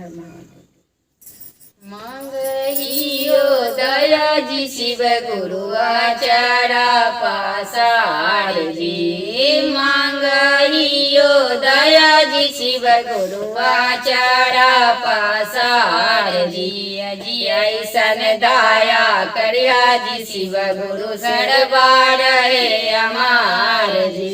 हर हर महादेव। मांगहियो दया जी शिव गुरु आचारा पासार जी। मांगहियो दया जी शिव गुरु आचारा पासार जी। जी ऐसन दया करिया जी शिव गुरु सरबार हे अमार जी।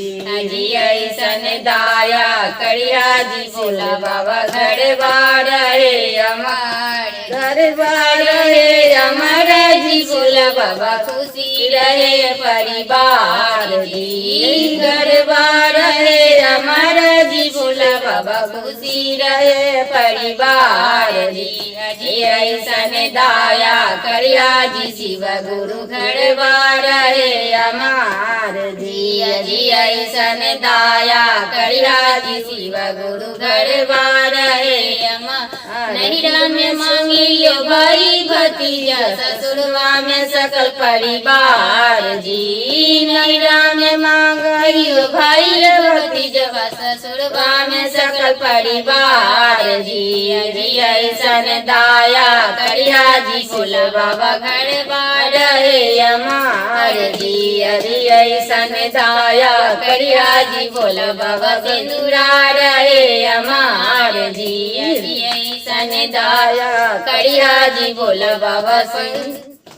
जी ऐसन दया करिया जी भोला बाबा घर बार हे अमार। घर बार रहे अमर जी भोला बाबा, खुशी रहे परिवार जी। घर बार रहे अमर जी भोला बाबा, खुशी रहे परिवार जी। जी ऐसन दया करिया जी शिव गुरु, घर बार रहे अमार जी। जी ऐसन दया करिया जी शिव गुरु, घर बार रहे अमार। नैहरा में मांगियो भाई भतीजा, ससुरवा में सकल परिवार जी। नैहरा में मांगियो भाई भतीजा, ससुरवा में सकल परिवार जी। जी ऐसन दया करिया जी भोला बाबा, घर बार रहे अमार जी। जी ऐसन दया करिया जी भोला बाबा, सिंदूरा रहे अमार जी। जी ऐसन दया करिया जी भोला बाबा,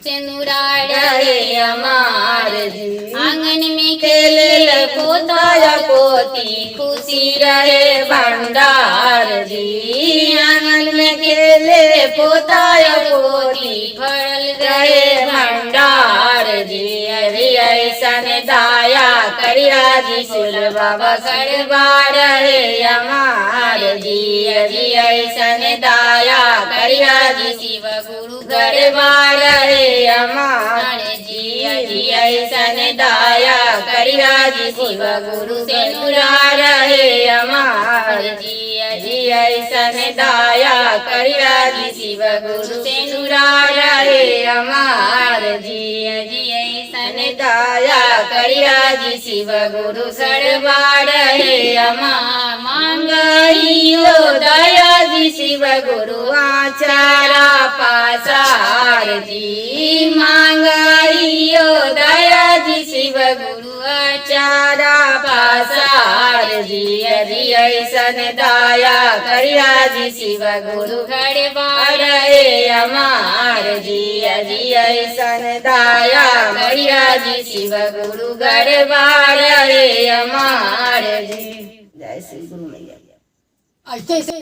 सिंदूरा रहे अमार जी। आंगन में खेले पोता पोती, खुशी रहे भंडार जी। आंगन में खेले पोता पोती, भरल रहे भंडार जी। अरे ऐसन दया करिया जी भोला बाबा, घर बार रहे अमार जी। अरे ऐसन दया करिया जी शिव गुरु, घर बार रहे अमार जी। जी ऐसन दया करिया जी शिव गुरु, सिनुरा रहे अमार जी। जी ऐसन दया करिया जी शिव गुरु, सिनुरा रहे अमार जी। जी ऐसन दया करिया जी शिव गुरु, सरबार रहे अमार। मांगियो दया जी शिव गुरु आचारा पासार जी। मांगियो दया जी शिव गुरु आचारा पासार जी। जी ऐसन दया करिया जी शिव गुरु, घर बार रहे अमार जी। जी ऐसन दया करिया जी शिव गुरु, घर बार रहे अमार जी। जय श्री गुरु मैया। ऐसे ऐसे।